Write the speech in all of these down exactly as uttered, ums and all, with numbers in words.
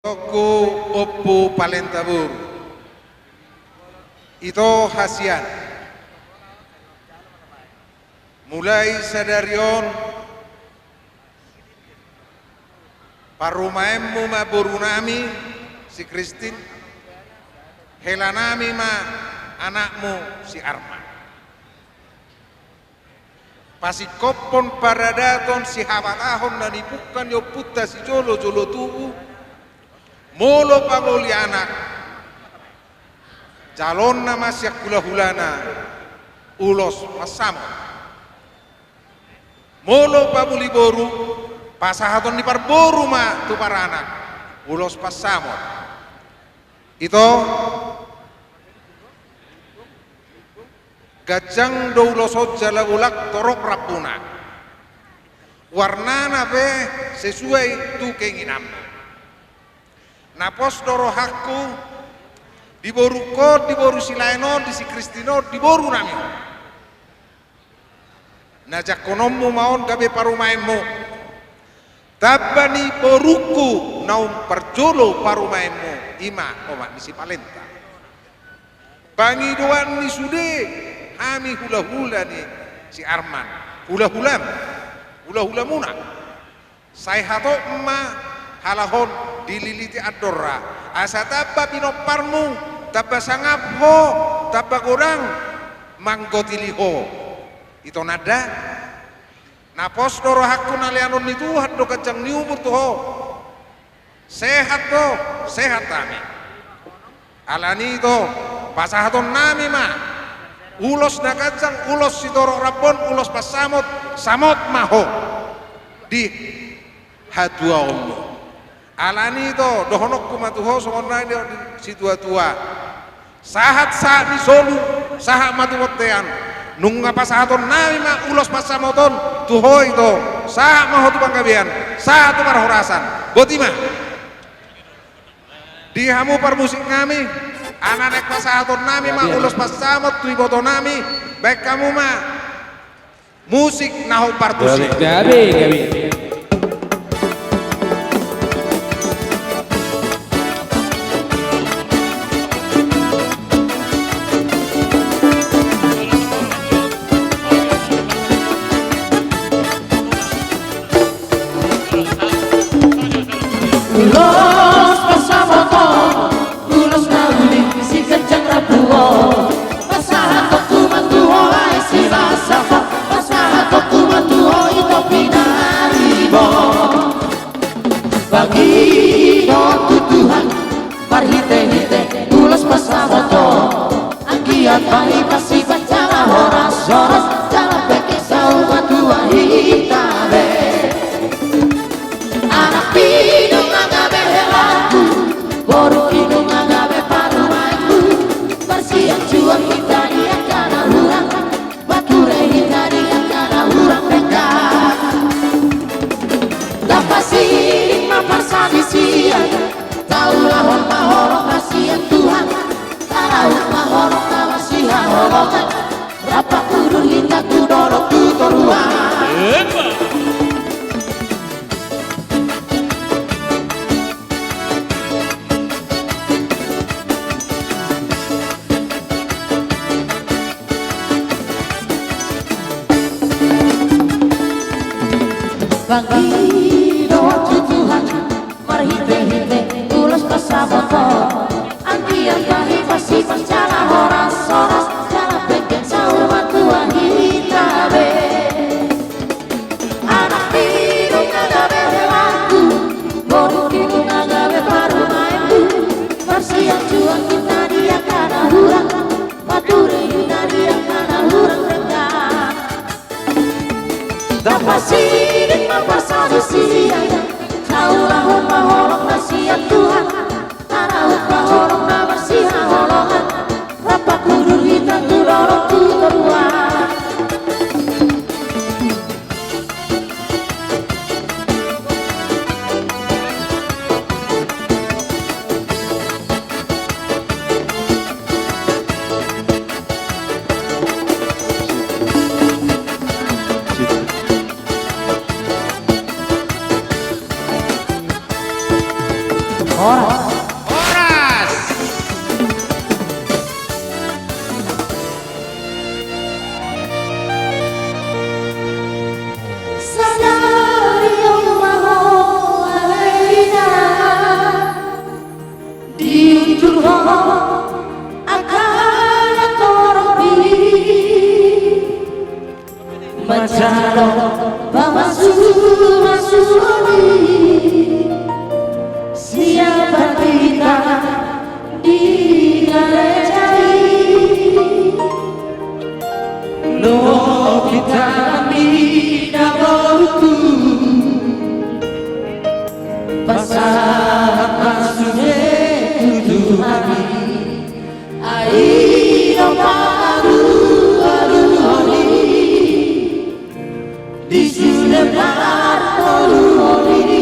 Tongku ompu palenta boru, ito hasian. Mulai sadari on, parumaenmu ma borunami si Kristin, helanami ma anakmu si Arman. Pasingkophon paradaton sihabatahon na nipungka ni ompunta sijolo jolo tubu, molo pangoli anak, jalonna ma sian hulahulana ulos pansamot. Molo pangoli boru, pasahaton ni parboru ma tu paranak ulos pansamot. Ito, ganjang do ulos on jala mulak torop rambuna. Warnana pe sesuai tu keinginanmu. Na pos do rohangku di borungkon, di boru Silaen on, di si Kristin on, di borunami on. Na jangkononmu ma on gabe parumaenmu. Tamba ni borungku naung parjolo parumaenmu, i ma omak ni si palenta. Pangidoan ni sude hami hulahula ni si Arman, hulahulam, hulahulamuna. Sai hatop ma halak on dililiti andorra, asa tamba pinomparmu, tamba sangap ho, tamba godang manggotili ho. Ito nanda, na pos do rohangku na leanon ni Tuhan do ganjang ni umur tu ho. Sehat do, sehat hami. Alani ito, pasahatonnami ma ulos na ganjang, ulos sitorop rambon, ulos pansamot, samot ma ho di hatuaonmu. Alani ito, dohononku ma tu ho songon na nidok ni situatua. Sahat sahat ni solu, sahat ma tu bontean. Nunga pasahatonnami ma ulos pansamot on tu ho ito, sahat ma ho tu panggabean, sahat tu parhorasan. Boti ma. Di hamu parmusiknami, ala naeng pasahatonnami ma ulos pansamot tu ibotonami, baen hamu ma musik na hombar tusi. Gabe, gabe. Ulos pansamot on, ulos na uli si ganjang rambu on. Pasahatonku ma tu ho, ai si Lasafon, pasahatonku ma tu ho, ito pinaribot. Pangidoan tu Tuhan marhitehite ulos pansamot on. Anggiat ma i pasti jala horas-horas, jala pengke saur matua hita be. Anak i nunga gabe helaku, boru i nunga gabe parumaenku. Marsianjuan hita di angka na hurang, marture hita di angka na hurang denggan. Ndang pasirik ma parsadisian, taulahon ma holong na sian Tuhan. Taraup ma holong na marsihaholongan, rap pangudur hita tu dolok tu toruan. Pangidoan tu Tuhan marhitehite ulos pansamot on. Anggiat ma i pasti jala horas-horas, jala pengke saur matua hita be. Anak i nunga gabe helaku, boru i nunga gabe parumaenku. Marsianjuan hita di angka na hurang, marture hita di angka na hurang denggan. Ndang pasirik ma parsadisian, taulahon ma holong na sian Tuhan. Taraup ma holong na marsihaholongan, rap pangudur hita tu dolok tu toruan. Manjalo pamasumasuon i, siapa kita di gareja i. Lo kita mida boruku, pasahat ma sude tu Tuhan i. Ai do pangalualuhon i, di sude parngoluon i.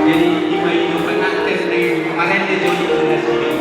Jadi, ima i do penganten ni marende jolo tu nasida.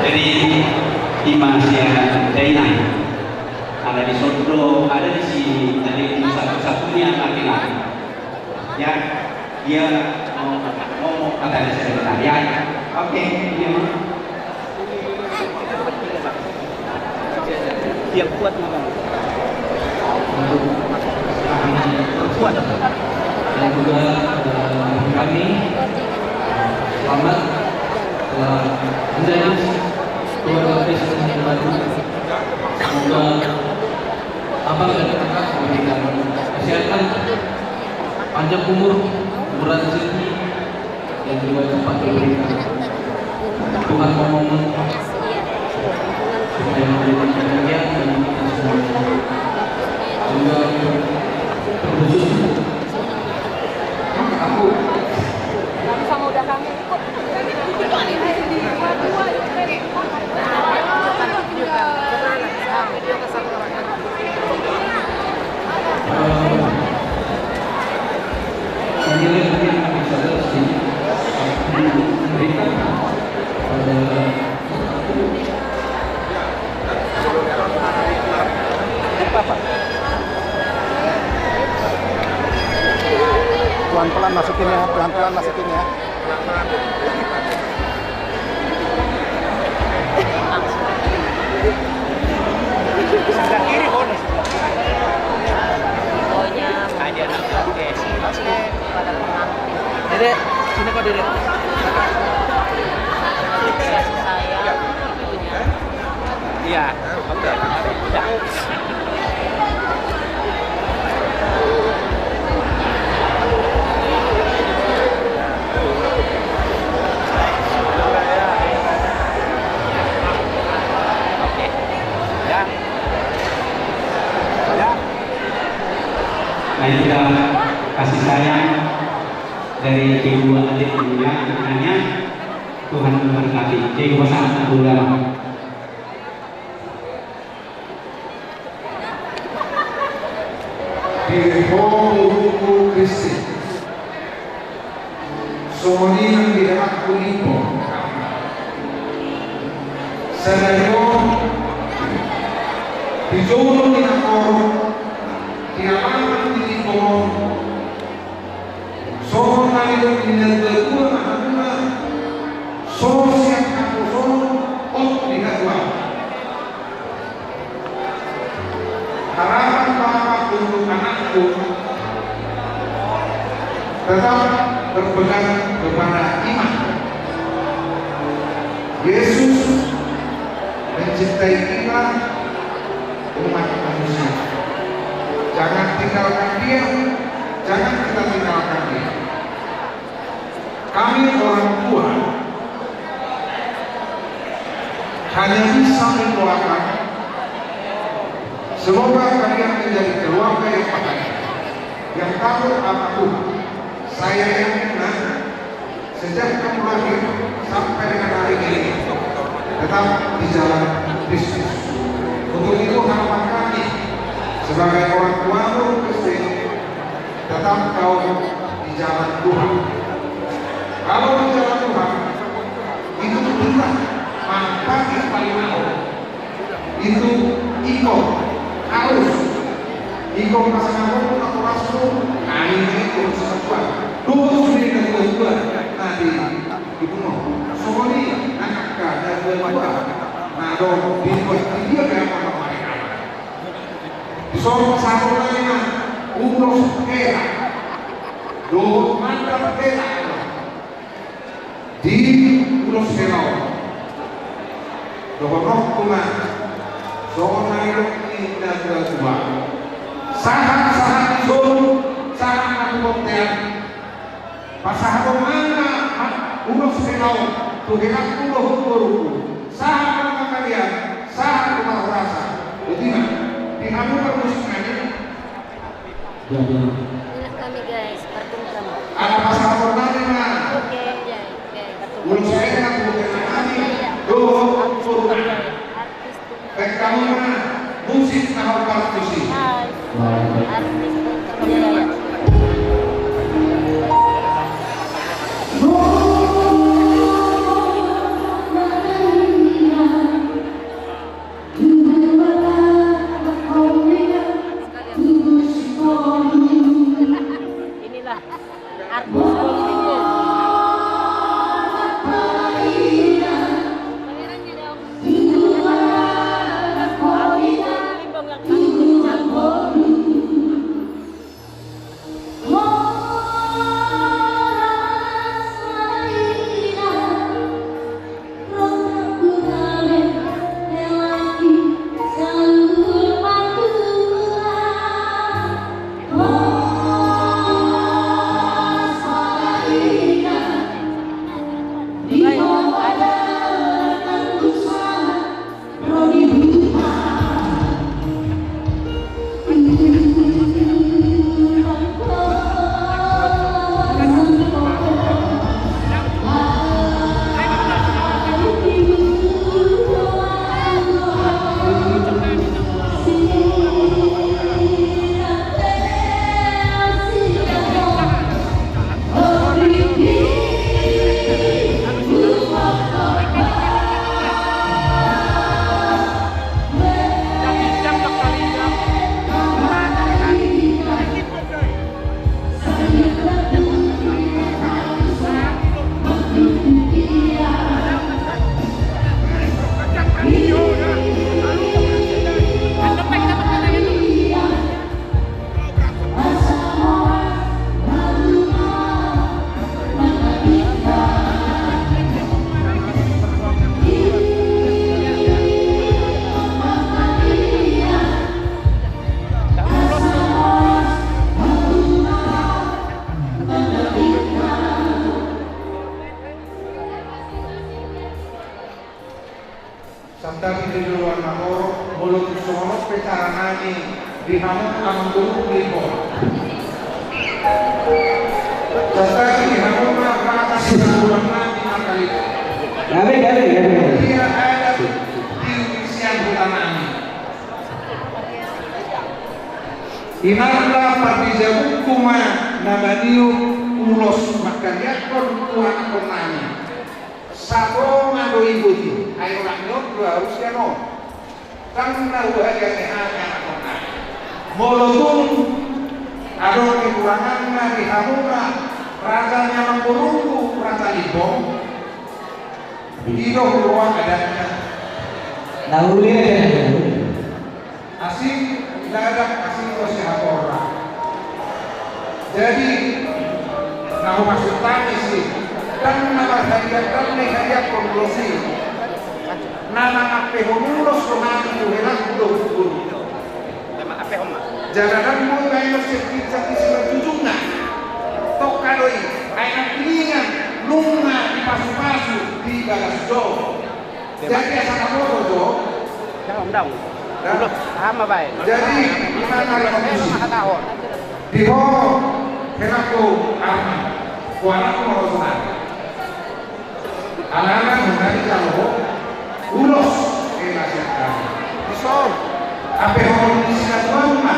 Jadi, ima sian dainang. Ada di sondo, ada di sini, dari satu-satunya laki-laki. Ya, dia mau, mau, mau kata dia sebentar, ya. Oke, iya, Mak. Siap kuat, Mak. Kuat. Dan juga, eh, kami, eh, selamat telah menjadi keluarga Kristen yang baru. Semoga Abang dan Kakak diberikan kesehatan, panjang umur, murah rezeki, dan juga cepat diberikan. Tuhan memohon supaya menjadi kebahagiaan bagi kita semua. Juga terkhusus aku. Sama udah kami ikut. Pelan-pelan masukin ya, pelan-pelan masukin ya. Sebelah kiri, bonus. Pokoknya, oke. Dede, sini kau, Dede. Saya, videonya. Iya. Nah, itulah kasih sayang dari kedua adik mulia, makanya Tuhan memberkati. Jadi, pasangan dulu. Di ho boruku Kristin, songon i nang di helatku Limpo. Sadari on, di jolo ni nangor, di alaman ni Limpo, songon na nidok ni natuatua ma hamu, so sian haposoon hot di hatua. Harapan Bapa untuk anakku tetap berpegang kepada iman. Yesus mencintai kita, umat manusia. Jangan tinggalkan Dia, jangan kita tinggalkan Dia. Kami orang tua hanya bisa mendoakan, semoga kalian menjadi keluarga yang bahagia, yang takut akan Tuhan. Saya yakin, Nak, sejak kamu lahir sampai dengan hari ini, tetap di jalan Kristus. Untuk itu, harapan kami sebagai orang tuamu, Kristin, tetap kau di jalan Tuhan. Kalau di jalan Tuhan, itu kita manfaat paling mau. Itu iko harus, iko pasangan, iko keras, iko, nah, ini iko sesuatu. Dulu sudah kita buat, nanti ibu mau. Soalnya anak kada dua dua. Nah, dong, di dua dia kayak apa mereka. Di sono satu lagi, nah, ulos hela. Dohot mantap hela. Di ulos hela on. Dohononku ma songon na nidok ni natuatua. Sahat-sahat ni solu, sahat ma tu bontean. Pasahaton ma ulos hela on tu helangku dohot boruku. Sahat ma tu hangoluan, sahat tu parhorasan. Botima, di hamu parmusik nami. Jadi, inilah kami, guys, partumpu kami. Ala pasahaton nami ma. Oke, ya, oke, partumpu. Ulos hela on tu hela nami. Iya, iya. Dohot boru. Artis. Baik, kami ma musik na hau partusi. Hai. Artis. Iya, iya. Santabi di joloan na torop, molo tung songon on pe caranami di hamu amangboru Limbong. Santabi di hamu ma rata ni parguruannami na kali. Gabe, gabe, gabe, gabe. Dia ada di sian hutanami. Inanta pardijabungku ma na maniop ulos mangkaliakkon tu anakkonnami. Satonga do i boti, ai olat ni on do ahu sian on. Ndang na huhadiangi hami anakkonnami. Molo tung adong kekuranganna di hamuna, raja ni amangborungku, raja Limbong, i do huroha adatna. Na uli adatna. Asing dadak, asing do sihaporna. Jadi, na humaksud hami si, ndang na marhadiah, ndang na dihadiahkon ulos i. Na mangampehon ulos do hami tu helangku dohot boru. Jala ndang boi baenon sian ginjang ni simanjujungna. Tongka do i, ai nangkiningan, nunga dipasupasu di bagas jo. Jadi asa na boto jo. Daong, daong. Daong. Aha ma baen? Jadi ima na ro ma hatahon. Di ho, helangku Arman. Ho anakku ma ho sonari. Alana nunga dijalo ho ulos hela sian hami. Dison. Ampehonon ni sinatuamu ma.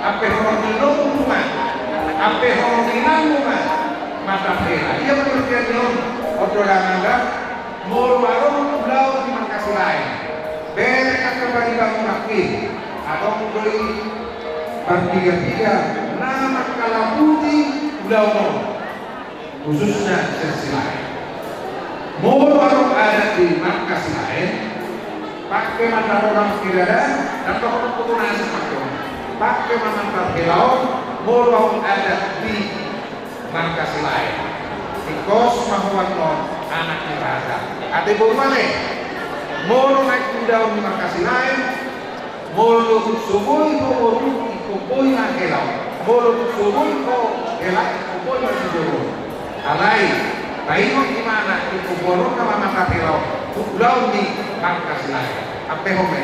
Ampehonon ni lombu ma. Ampehonon ni inangmu ma. Mantap hela. Ia pengertian ni on. Oto dangan da. Molo adong ulaon di Marga Silaen, bere angka paribangunan i, adong do i parpiga-piga na mangkalaputi ulaon on, khususna sian Silaen. Molo adong adat di Marga Silaen, pangke ma na ro na mangkirada, dan tokoh-tokoh na asing pangke on. Pangke ma mantap hela on, molo adong adat di Marga Silaen. Ingkos ma ho annon anak ni raja. Ate boru ale. Molo naeng tu ulaon ni Marga Silaen, molo tung so boi ho boru, ingkon boi ma hela on. Molo tung so boi ho hela, ingkon boi ma si boru. Alai, paingot ibana, ingkon boanonna ma mantap hela on tu ulaon ni Marga Silaen. Ampe home.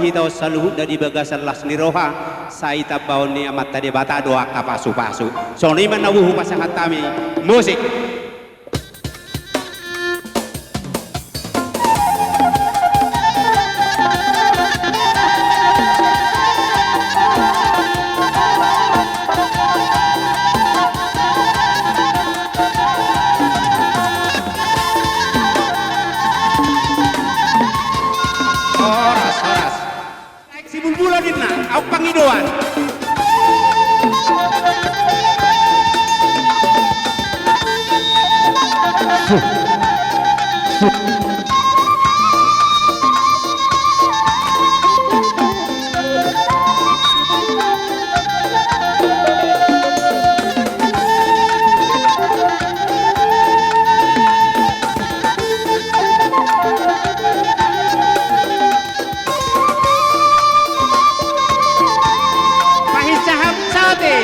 hita on saluhutna di bagasan las ni roha, sai tambaon ni Amanta Debata do angka pasupasu. Songon i ma na boi hupasahat hami. Musik. Horas, horas. Naeng si bulbula ninna, aut pangidoan. Pahinsahap sate.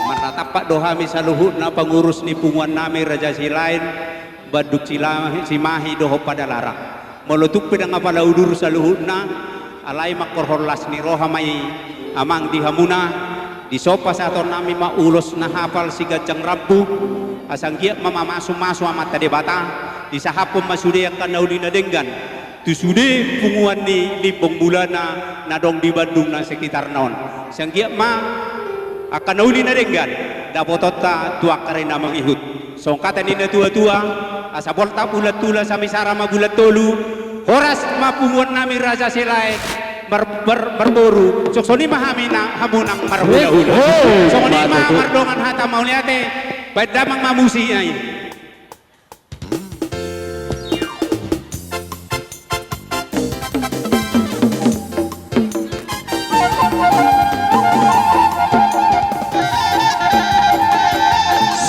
Marnatampak do hami saluhutna pangurus ni punguan nami Raja Silaen, Bandung Sila-, Simahi dohot Padalarang. Molo tung pe ndang apala udur saluhutna, alai mangkorhon las ni roha ma i amang di hamuna, dison pasahaton nami ma ulos na hapal siganjang rambu, asa anggiat ma mamasumasu Amanta Debata, disahaphon ma sude angka na uli na denggan tu sude punguan ni Limbong Mulana na adong di Bandung na sekitarna on. Asa anggiat ma angka na uli na denggan dapotonta tu angka ari na mangihut. Songon hata ni natuatua, asa boltak bulan tolu, asa misara ma bulan tolu, horas ma punguan nami Raja Silaen mar-, mar-, marboru, songon i ma hami na hamu nang marhulahula. Oh, songon i ma mantap. Mardongan hata mauliate, baen damang ma musik i.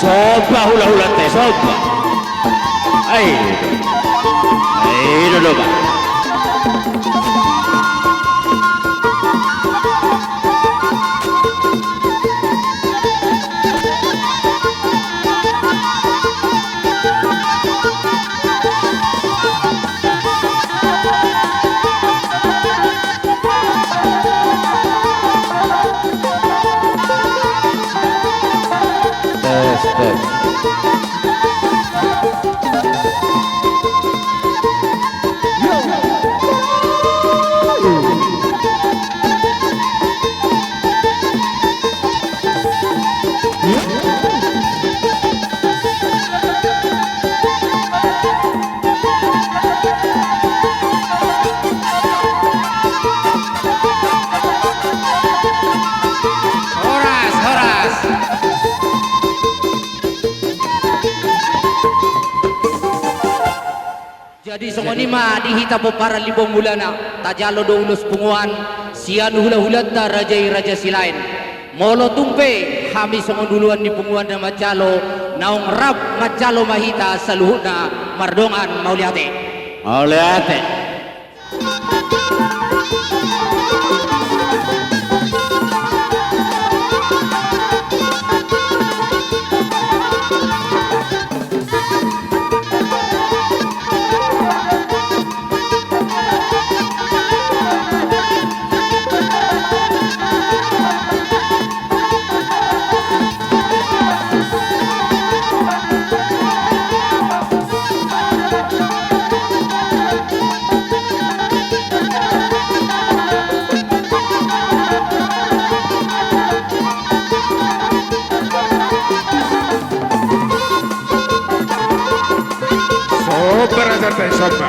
Somba hulahulanta, somba. Ai. Ai, do, do, ba. Tes, tes. Horas, horas. Jadi songon i ma di hita pomparan Limbong Mulana, tajalo do ulos punguan sian hulahulanta raja i Raja Silaen. Molo tung pe hami songon uluan ni punguan na manjalo, naung rap manjalo ma hita saluhutna mardongan mauliate. Mauliate. Somba raja te, somba.